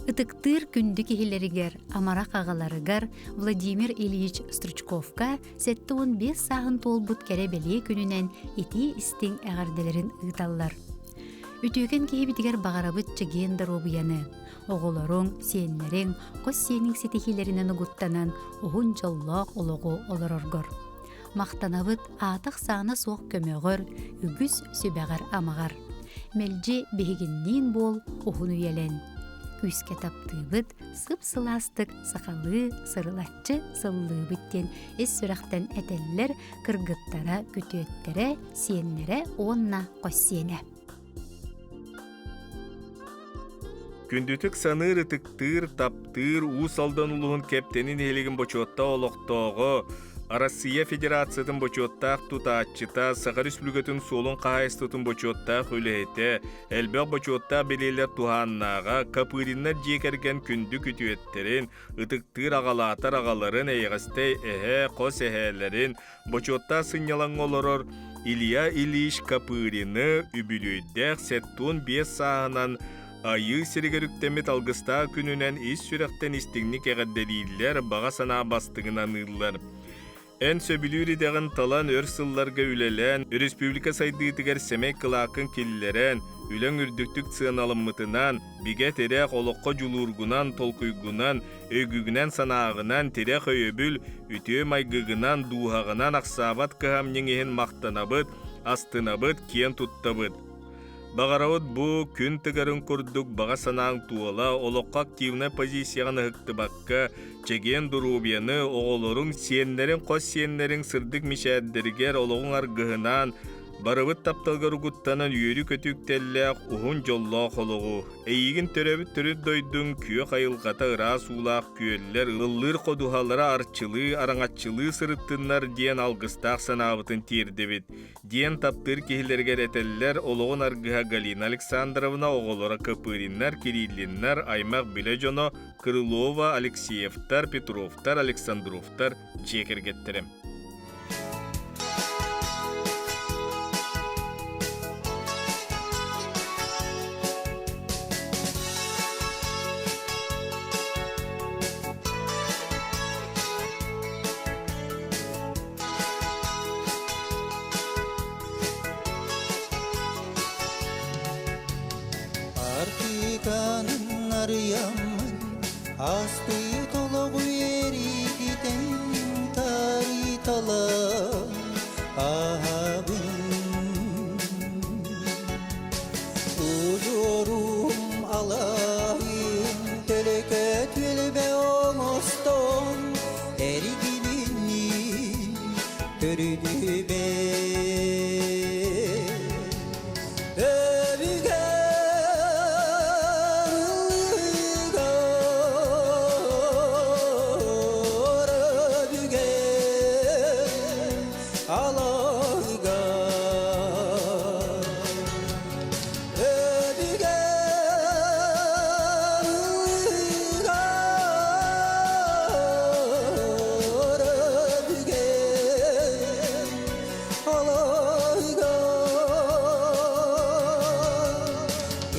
Ытыктыыр күндү киһилэригэр, амарах аҕаларыгар Владимир Ильич Стручковка 75 сааһын туолбут кэрэ-бэлиэ күнүнэн итии-истиҥ эҕэрдэлэрин ыыталлар. Үтүөкэн киһибитигэр баҕарабыт чэгиэн доруобуйаны, оҕолоруҥ, сиэннэриҥ, хос сиэниҥ ситиһиилэринэн угуттанан уһун дьоллоох олоҕу олороргор. Махтанабыт аатах-саана суох көмөҕөр, үгүс сүбэҕэр-амаҕар. Мэлдьи биһигинниин буол уһун үйэлэн. Күүскэ таптыыбыт, сып-сылаастык сахалыы сырылаччы сыллыыбыт диэн ис сүрэхтэн этэллэр кыргыттара, күтүөттэрэ, сиэннэрэ уонна хос сиэнэ. Күндүтүк саныыр, ытыктыыр, таптыыр Уус Алдан улууһун Кэптэни нэһилиэгин бочуоттаах олохтооҕо, Арассыыйа Федерациятын бочуоттаах тутааччыта, Саха Республикатын суолун хаһаайыстыбатын бочуоттаах үлэһитэ, элбэх бочуоттаах бэлиэлэр туһааннааҕа, Копыриннар дьиэ кэргэн күндү күтүөттэрин, ытыктыыр аҕалаатар аҕаларын, эйэҕэстэй эһээ, хос эһээлэрин, бочуоттаах сынньалаҥҥа олорор Илья Ильич Копырины үбүлүөйдээх 75 сааһынан Айыы сиригэр үктэммит алгыстаах күнүнэн ис сүрэхтэн истиҥник эҕэрдэлииллэр, баҕа санаа бастыҥын аныыллар. Эн сөбүлүүр идэҕин талан өр сылларга үлэлээн, республика сайдыытыгар сэмэй кылааккын киллэрэн, үлэҥ үрдүктүк сыаналаммытынан, бигэ тирэх олоххо дьулуургунан, толкуйгунан, өйгүгүнэн-санааҕынан тирэх өйөбүл, үтүө майгыгынан, дууһаҕынан ахсаабат кыһамньыҥ иһин махтанабыт, астынабыт, киэн туттабыт. Баҕарабыт бу күн тыгарын курдук баҕа санааҥ туола, олоххо активнай позицияҕын ыһыктыбакка, чэгиэн доруобуйаны, оҕолоруҥ, сиэннэриҥ, хос сиэннэриҥ сырдык мичээрдэригэр олоҕуҥ аргыһынаан, барыбыт тапталгар угуттанан үөрүү-көтүү үктэллээх уһун дьоллоох олоҕу, Эйигин төрөөбүт төрүт дойдуҥ күөх айылҕата ыраас уулаах күөллэр, ыллыыр ходуһалара арчылыы, араҥаччылыы сырыттыннар диэн алгыстаах санаабытын тиэрдэбит, диэн таптыыр киһилэригэр этэллэр олоҕун аргыһа Галина Александровна, оҕолоро Копыриннар, Кириллиннар, аймах-билэ дьоно Крылова, Алексеевтар, Петровтар, Александровтар дьиэ кэргэттэрэ. Артыыканын арыйаммын, астыы толоҕу эриититэн тарыйталан аһабын. Удьуорум алаһын төлөкө түөлбэ оҥостон эргилиннин төрүтүбэ.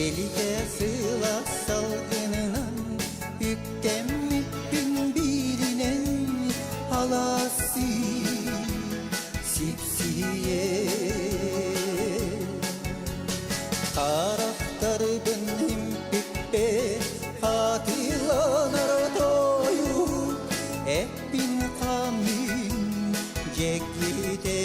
Элитэ сыла салгынынан үктэммиппин бииринэн алаасы сипсийэ Харахтарбын импиппэ хатыланар тойук эппин хаммын дьэккитэ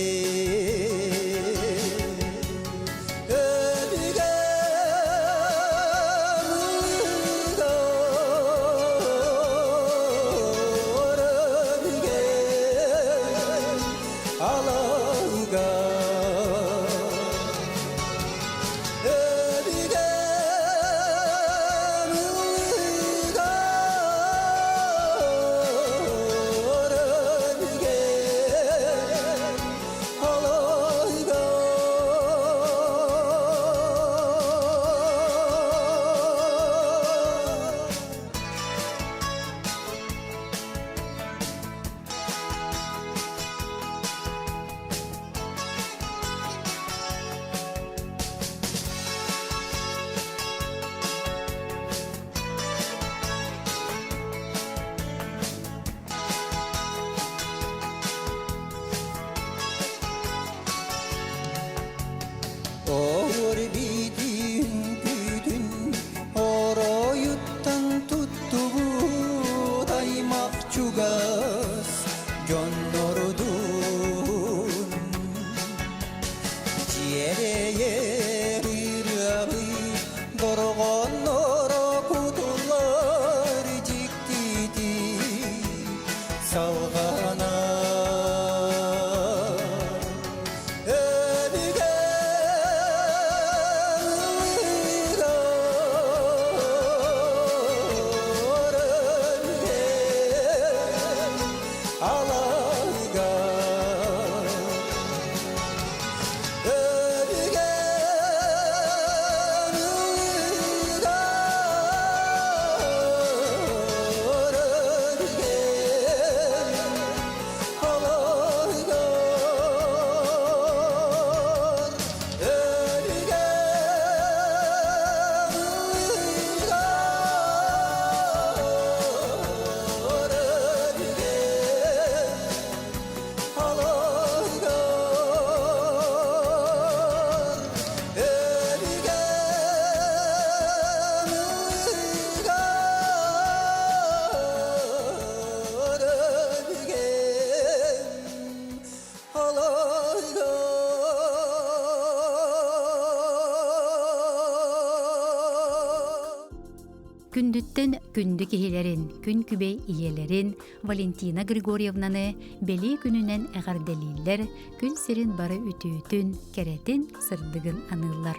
Күндүттэн күндү киһилэрин, күн күбэй ийэлэрин Валентина Григорьевнаны бэлиэ күнүнэн эҕэрдэлииллэр, күн сирин бары үтүөтүн, кэрэтин, сырдыгын аныыллар.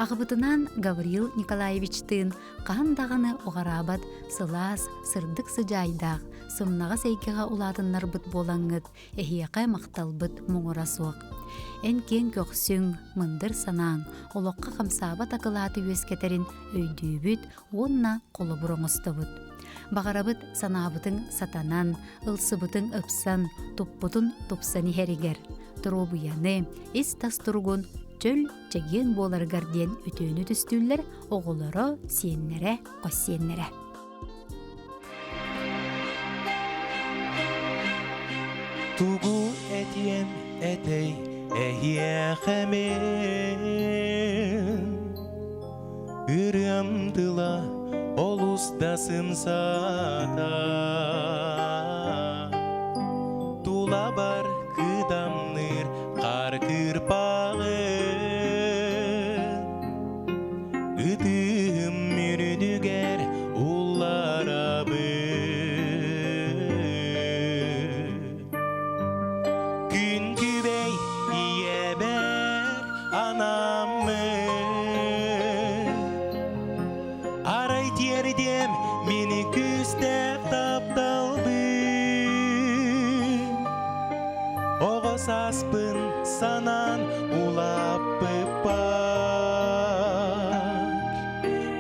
Аҕабытынаан Гаврил Николаевичтыын хаһан даҕаны уҕараабат сылаас, сырдык сыдьаайдаах, сымнаҕас эйгэҕэ улаатыннарбыт буолаҥҥыт, эһиэхэ махталбыт муҥура суох. Эн киэҥ көхсүҥ, мындыр санааҥ олоххо хамсаабат акылааты үөскэтэрин өйдүүбүт уонна холобур оҥостобут. Баҕарабыт санаабытыҥ сатанан, ылсыбытыҥ ыпсан, туппутун тупсан иһэригэр, доруобуйаны, ис-тас туругун чөл, чэгиэн буоларыгар диэн үтүөнү түстүүллэр оҕолоро, сиэннэрэ, хос сиэннэрэ. Тугу этиэм этэй эһиэхэ мин Ырыам тыла олус да сымсата Тулабар кыдамныыр хаар кыырпаҕын Ытыым мүрүнүгэр улларабын Күн күбэй ийэбэр анаммын Арай тиэрдиэм мини күүстээх тапталбын Оҕо сааспын санаан улааппыппар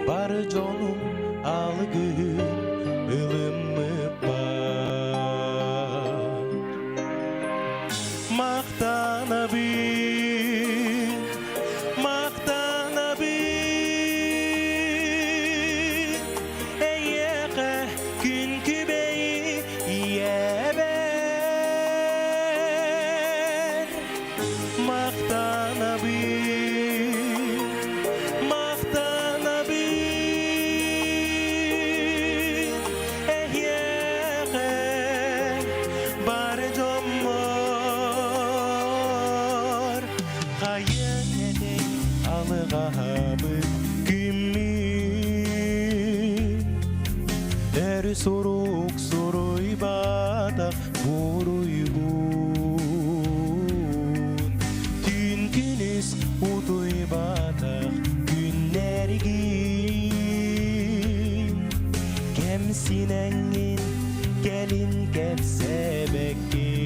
Бары дьонум алгыһын ылыммыппар Махтанабын, махтанабын Эйиэхэ күн күбэй ийэбэр Махтанабын, махтанабын Эһиэхэ бар дьоммор Хайа этэй алыҕаһабыт күммүн Өр сурук суруйбатах буруйбун Түн күнүс утуйбатах күннэргин Кэмсинэҥҥин кэлин кэпсээбэккин.